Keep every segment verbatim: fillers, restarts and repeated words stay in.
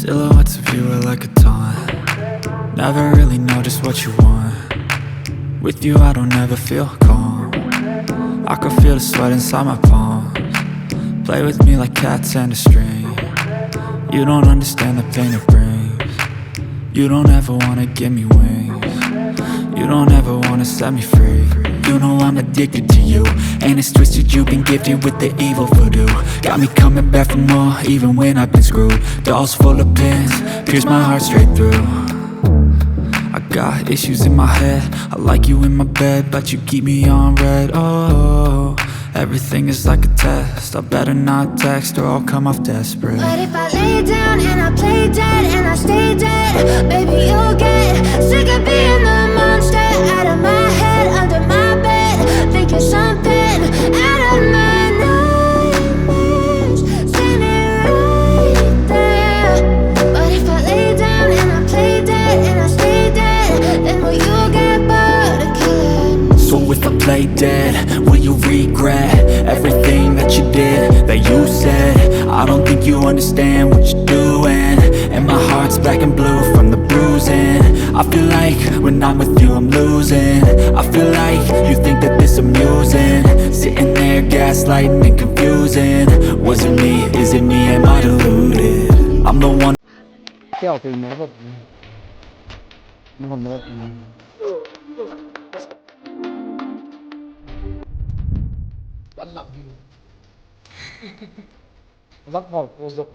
Silhouettes of you are like a taunt. Never really know just what you want. With you, I don't ever feel calm. I can feel the sweat inside my palms. Play with me like cats and a string. You don't understand the pain it brings. You don't ever wanna give me wings. You don't ever wanna set me free. You know I'm addicted to you, and it's twisted. You've been gifted with the evil voodoo. Got me coming back for more, even when I've been screwed. Dolls full of pins, pierce my heart straight through. I got issues in my head. I like you in my bed, but you keep me on red. Oh, everything is like a test. I better not text or I'll come off desperate. But if I lay down and I play dead and I stay dead, baby, you'll get sick of being the monster out of my head, under my bed, thinking something out of my nightmares. Standing right there. But if I lay down and I play dead and I stay dead, then will you get bored of killing me? So if I play dead, will you regret everything that you did, that you said? I don't think you understand what you're doing. And my heart's black and blue from the bruising. I feel like when I'm with you, I'm losing. I feel like you think that this amusing. Sitting there gaslighting and confusing. Was it me? Is it me? Am I deluded? I'm the one. Keo keo mo ko. Mo ko mo. Vak ho ko zo.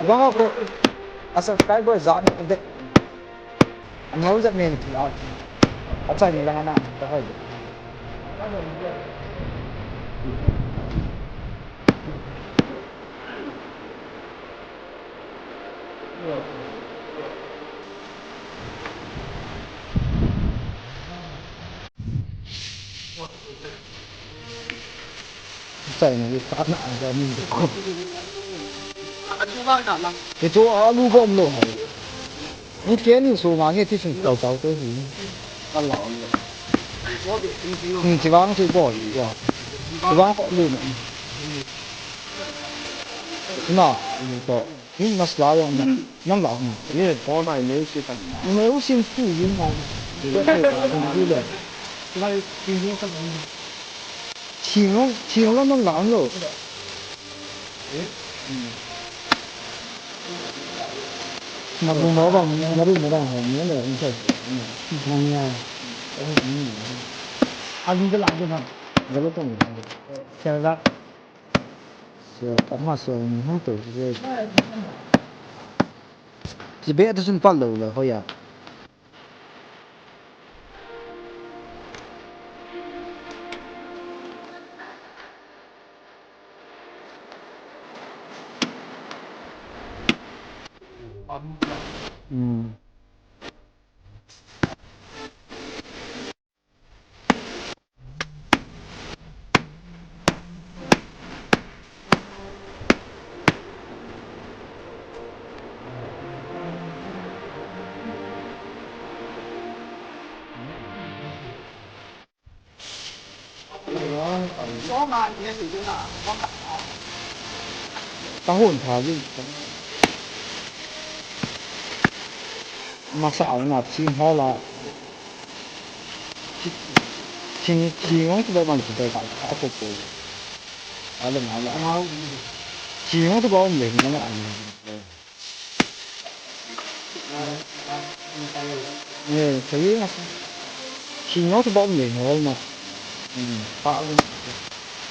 Vang ko a subscriber za ni de. Ano za men ti a. A chai ni la na ta hai. Chai ni ka na ga ni ko. Ke chu alu bom lo. Ni ke ni su ma nge ti sin tau tau te hi. Ka la. Ni ti vang ti bol. Ya. Ti vang ko lu. Na, ni ko. Hin mas la yang na. Nam la. Ye, ko nai ne si ta. Ne u sin tu yin ma. Ye, ko nai ne si ta. Nai, yin yin sa. Thi ngong, thi ngong nam la lo. Na bu mo bang, na bu mo bang ho, ni le, ni se. Na ya. A ni de la de na. De lo tong. Se la. Sio, ama sio, ni hung to, sio. Sio be, atu sun pal lo, lo, hoya. Hmm. Ka hun tha vin. Masa au na thing ho la. Thing, thing ngong tu ba man tu ba ka ko ko. Ala ma la. Thing ngong tu ba um le na ma. Ye, thei na. Thing ngong tu ba um le ho ma. Hmm, pa um.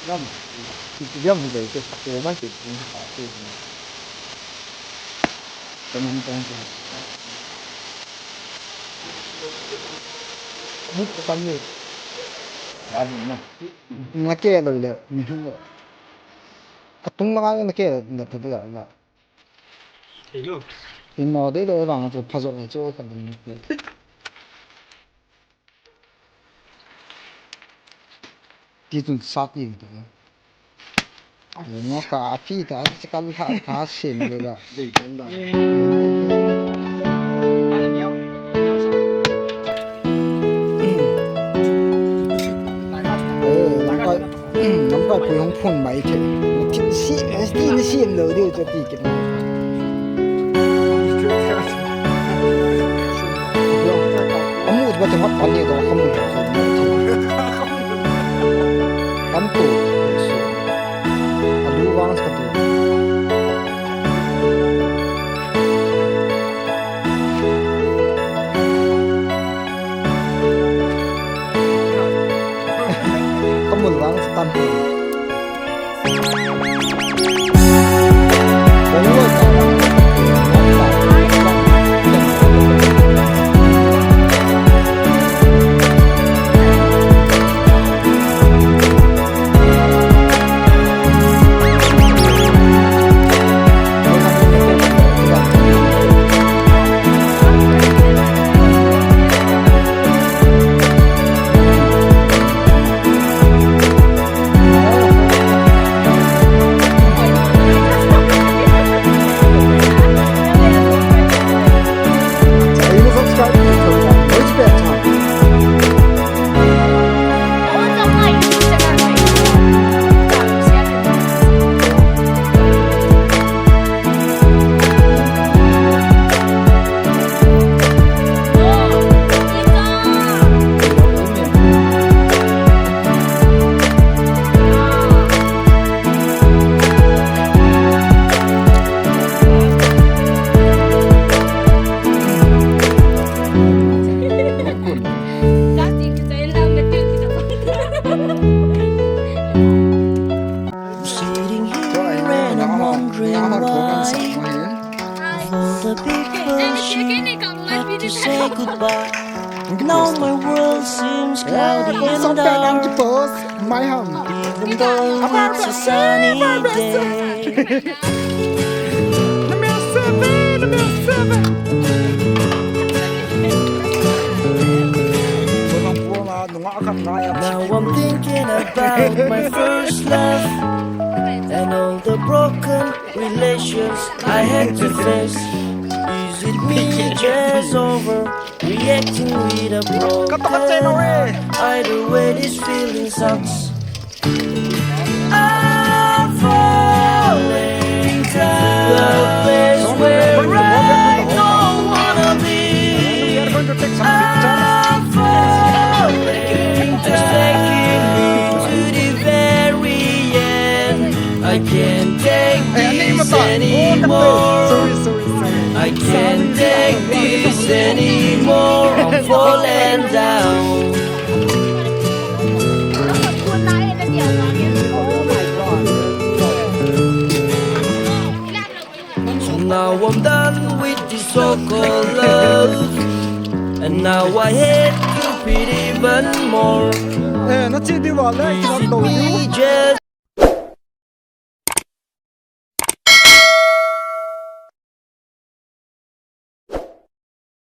Yam. Yam le ke ko ma ke pa ke. Ka man tong ke. Muk ka kan ni. Ani na. Na ke lo le. Ni hung lo. Ka tung ma ka na ke na ta da na. Hello. Imo de lo vang chu pha zo ni chu ka ni. Ti tun sat in tu. Ngo ka api ta, ti kal tha, tha sin le la. Dei kan da. Phun mai the. Thil si, ti ni si lo de cho ti ke. Amu ba te hot pan ni to kamu. Am to. Alu vang sa to. Kamul vang sa tam. Sitting here and I'm wondering why of all the people she had to say goodbye. Now my world seems cloudy and dark. Even though it's a sunny day. Now I'm thinking about my first love and all the broken relations I had to face. Is it me just overreacting with a broken heart? Either way, this feeling sucks. I'm falling down. The place where I don't wanna be. I'm falling down. Taking me to the very end. I can't take this anymore. I can't take this anymore. I'm falling down. So now I'm done with this so-called love. And now I hate Cupid even more. Eh, na chi di wa le, ki na to di. Is it me just